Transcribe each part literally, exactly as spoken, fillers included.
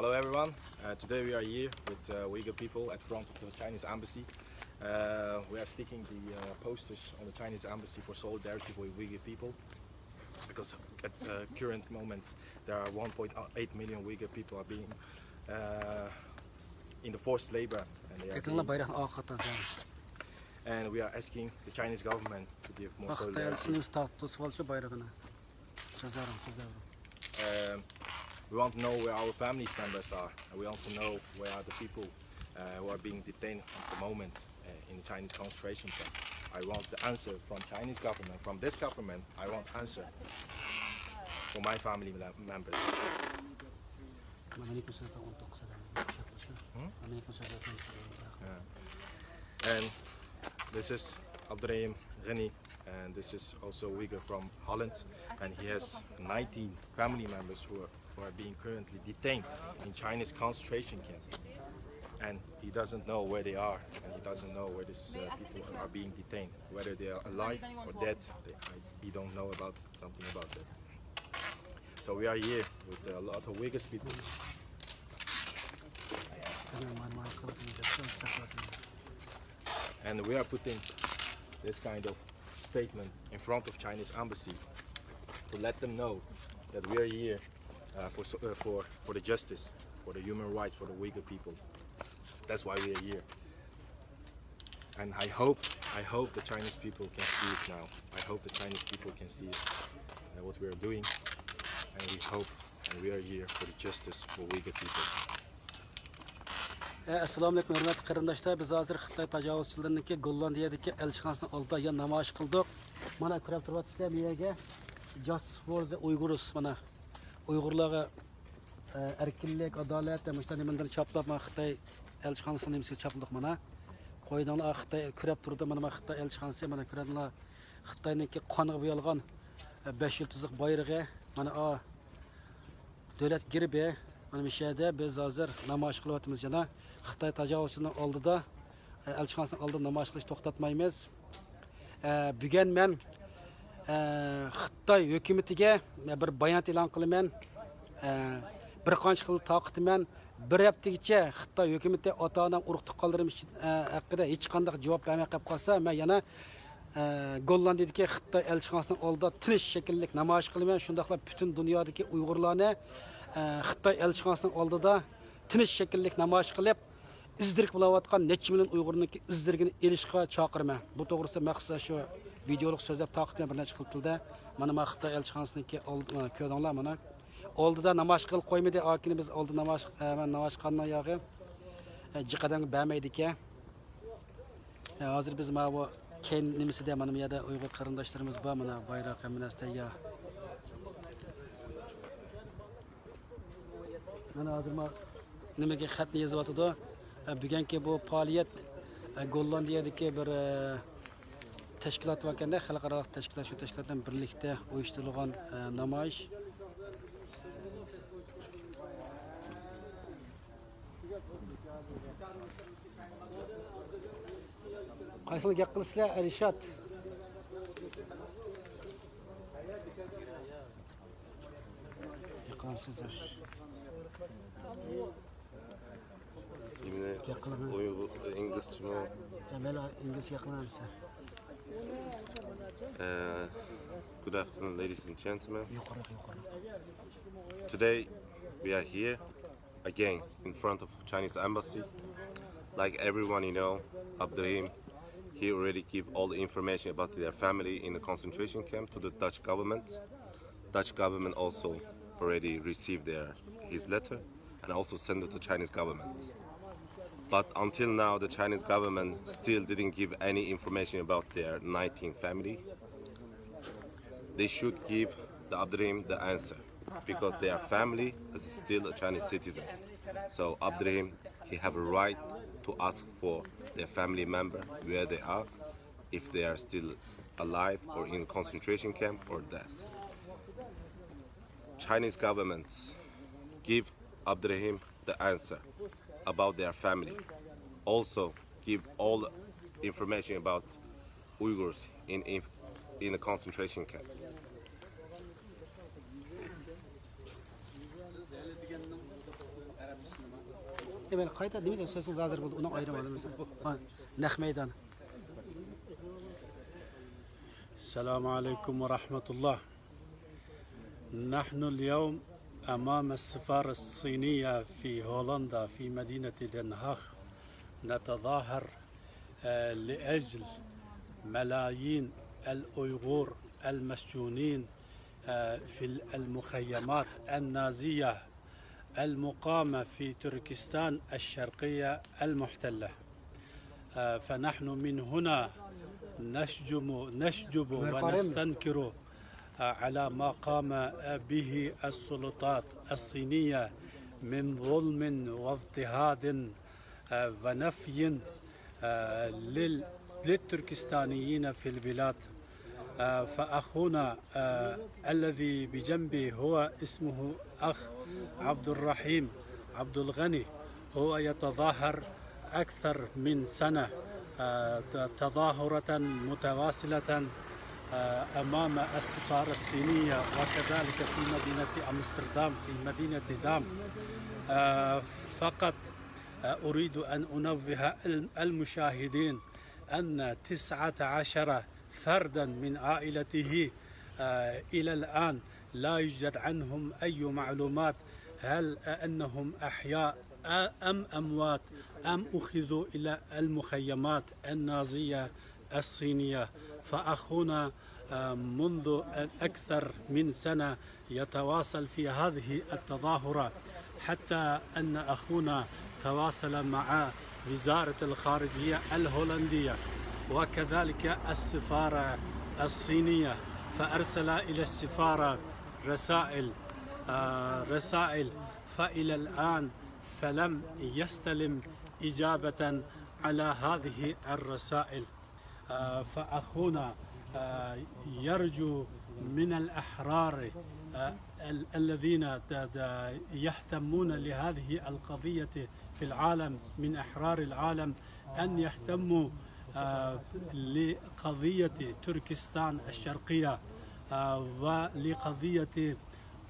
Hello everyone. Uh, today we are here with uh, Uyghur people at front of the Chinese embassy. Uh, we are sticking the uh, posters on the Chinese embassy for solidarity with Uyghur people, because at uh, current moment there are one point eight million Uyghur people are being uh, in the forced labor, and they are كېتىڭلار being, بايراقنى ئارقا تازىلاڭ. And we are asking the Chinese government to give more solidarity. خىتاي ئەلچىسىنى تارتىپ توسۇۋالسا بايرىقىنى. تازىلاڭ، تازىلاڭ. Um, we want to know where our family members are, and we want to know where are the people uh, who are being detained at the moment uh, in the Chinese concentration camp. I want the answer from Chinese government, from this government. I want answer for my family mem- members. ئامېرىكا سۆزلىرى ئون توققۇز ئادەم. Hmm? ئامېرىكا سۆزلىرى ئون توققۇز ئادەم. Yeah. And this is Abdurahim Ghani, and this is also Uyghur from Holland, and he has nineteen family members who are, who are being currently detained in Chinese concentration camp. And he doesn't know where they are, and he doesn't know where these uh, people are being detained, whether they are alive or dead. They, I, he don't know about something about that. So we are here with a lot of Uyghur people. And we are putting this kind of statement in front of Chinese embassy to let them know that we are here uh, for, so- uh, for, for the justice, for the human rights, for the Uyghur people. That's why we are here. And I hope, I hope the Chinese people can see it now. I hope the Chinese people can see it, uh, what we are doing. And we hope, and we are here for the justice for Uyghur people. ئەسسالامۇئەلەيكۇم، ھۆرمەتلىك قېرىنداشلار. بىز ھازىر خىتاي تاجاۋۇزچىلىرىنىڭكى گوللاندىيەدىكى ئەلچىخانىسىنىڭ ئالدىدا يەنە نامايىش قىلدۇق. مانا كۆرۈپ تۇرۇۋاتىسىلەر بۇ يەرگە. Justice for the Uyghurs، مانا ئۇيغۇرلارغا ئە، ئەركىنلىك، ئادالەت دەپ مۇشۇنداق نېمىلەرنى چاپلاپ، مانا خىتاي ئەلچىخانىسىنىڭ نېمىسىگە چاپلىدۇق مانا. قويدۇڭلار، خىتاي كۆرۈپ تۇرىدۇ، مانا، مانا خىتاي ئەلچىخانىسى، مانا كۆرۈڭلار، خىتاينىڭكى قانغا بويالغان، ئە، بەش يۇلتۇزلۇق بايرىقى، مانا، ئا، دۆلەت گېربى، مانا مۇشۇ يەردە بىز ھازىر نامايىش قىلىۋاتىمىز، جانا. خىتاي تاجاۋۇزچىنىڭ ئالدىدا، ئە، ئەلچىخانىسىنىڭ ئالدىدا نامايىش قىلىش توختاتمايمىز. ئە، بۈگۈن مەن، ئە، خىتاي ھۆكۈمىتىگە بىر بايانات ئېلان قىلىمەن. ئە، بىر قانچە خىل تارقىتىمەن. بىر ھەپتىگىچە خىتاي ھۆكۈمىتى ئاتا-ئانام، ئۇرۇق-تۇغقانلىرىم ئۈچۈن، ئە، ھەققىدە ھېچقانداق جاۋاب بەرمەي قېلىپ قالسا، مەن يەنە، ئە، گوللاندىيىدىكى خىتاي ئەلچىخانىسىنىڭ ئالدىدا تىنچ شەكىللىك نامايىش قىلىمەن. شۇنداقلا پۈتۈن دۇنيادىكى ئۇيغۇرلارنى، ئە، خىتاي ئەلچىخانىسىنىڭ ئالدىدا تىنچ شەكىللىك نامايىش قىلىپ، ئىز دېرىكى بولاۋاتقان نەچچە مىليون ئۇيغۇرنىڭكى ئىز دېرىكىنى ئېلىشقا چاقىرىمەن. بۇ توغرىسىدا مەخسۇس شۇ ۋىدېئولۇق سۆزلەپ تارقىتىپ بىر نەچچە خىل تىلدا. مانا، مانا خىتاي ئەلچىخانىسىنىڭكى ئالدى، مانا كۆردۈڭلار، مانا. ئالدىدا نامايىش قىلغىلى قويمىدى. ئاكىنى بىز ئالدىدا نامايىش، ئە، مانا نامايىشخانىنىڭ ياغى، ئە، جىق ئادەمگە بەرمەيدىكەن. ئە، ھازىر بىز مانا بۇ كەينى نېمىسىدە، مانا بۇ يەردە ئۇيغۇر قېرىنداشلىرىمىز بار، مانا بايراق، ھەممە نەرسە تەييار. مانا ھازىر ما نېمىگە خەتنى يېزىۋاتىدۇ. ئە، بۈگۈنكى بۇ پائالىيەت، ئە، گوللاندىيەدىكى بىر، ئە، تەشكىلات باركەندە، خەلقئارالىق تەشكىلات، شۇ تەشكىلات بىلەن بىرلىكتە ئۇيۇشتۇرۇلغان، ئە، نامايىش. قايسىڭلار گەپ قىلىسىلەر، ئەرشات؟ ياقامسىز ئىش. يەنە گەپ قىلىمەن. ئۇيغۇر، ئىنگلىزچىمۇ؟ يا، مەن ئىنگلىزچە گەپ قىلىمەن. Uh, good afternoon, ladies and gentlemen. يۇقىرىراق، يۇقىرىراق. Today, we are here again in front of Chinese embassy. Like everyone you know, Abdurahim, he already gave all the information about their family in the concentration camp to the Dutch government. Dutch government also already received their, his letter and also sent it to Chinese government. But until now, the Chinese government still didn't give any information about their nineteen family. They should give the Abdurahim the answer because their family is still a Chinese citizen. So Abdurahim, he have a right to ask for their family member where they are, if they are still alive or in concentration camp or death. Chinese government give Abdurahim the answer about their family. Also give all information about Uyghurs in, in, in a concentration camp. ئەمەلىي قايتا نېمە دەپ سۆزىڭىز ھازىر بولدى، ئۇنى ئايرىۋالىمىز. ھە، نەق مەيدان. السلام عليكم ورحمة الله. نحن اليوم أمام السفارة الصينية في هولندا في مدينة دنهاخ، نتظاهر، آه، لأجل ملايين الأيغور المسجونين، آه، في المخيمات النازية المقامة في تركستان الشرقية المحتلة. آه، فنحن من هنا نشجم، نشجب ونستنكر، آه، على ما قام به السلطات الصينية من ظلم واضطهاد، آه، ونفي، آه، لل-، للتركستانيين في البلاد. آه، فأخونا، آه، الذي بجنبي هو اسمه أخ عبد الرحيم عبد الغني، هو يتظاهر أكثر من سنة، آه، ت-، تظاهرة متواصلة، آه، أمام السفارة الصينية وكذلك في مدينة أمستردام، في مدينة دام. آه، فقط، آه، أريد أن أنوه ال-، المشاهدين أن تسعة عشر فردا من عائلته، آه، إلى الآن لا يوجد عنهم أي معلومات، هل أنهم أحياء أم أموات أم أخذوا إلى المخيمات النازية الصينية. فأخونا، آه، منذ أكثر من سنة يتواصل في هذه التظاهرة، حتى أن أخونا تواصل مع وزارة الخارجية الهولندية وكذلك السفارة الصينية، فأرسل إلى السفارة رسائل، آه، رسائل، فإلى الآن فلم يستلم إجابة على هذه الرسائل. آه، فأخونا، آه، يرجو من الأحرار، آه، ال-، الذين ت-، ت-، يهتمون لهذه القضية في العالم، من أحرار العالم، أن يهتموا، آه، لقضية تركستان الشرقية، آه، ولقضية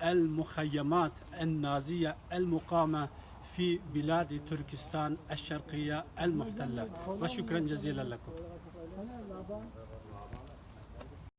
المخيمات النازية المقامة في بلاد تركستان الشرقية المحتلة. وشكرا جزيلا لكم.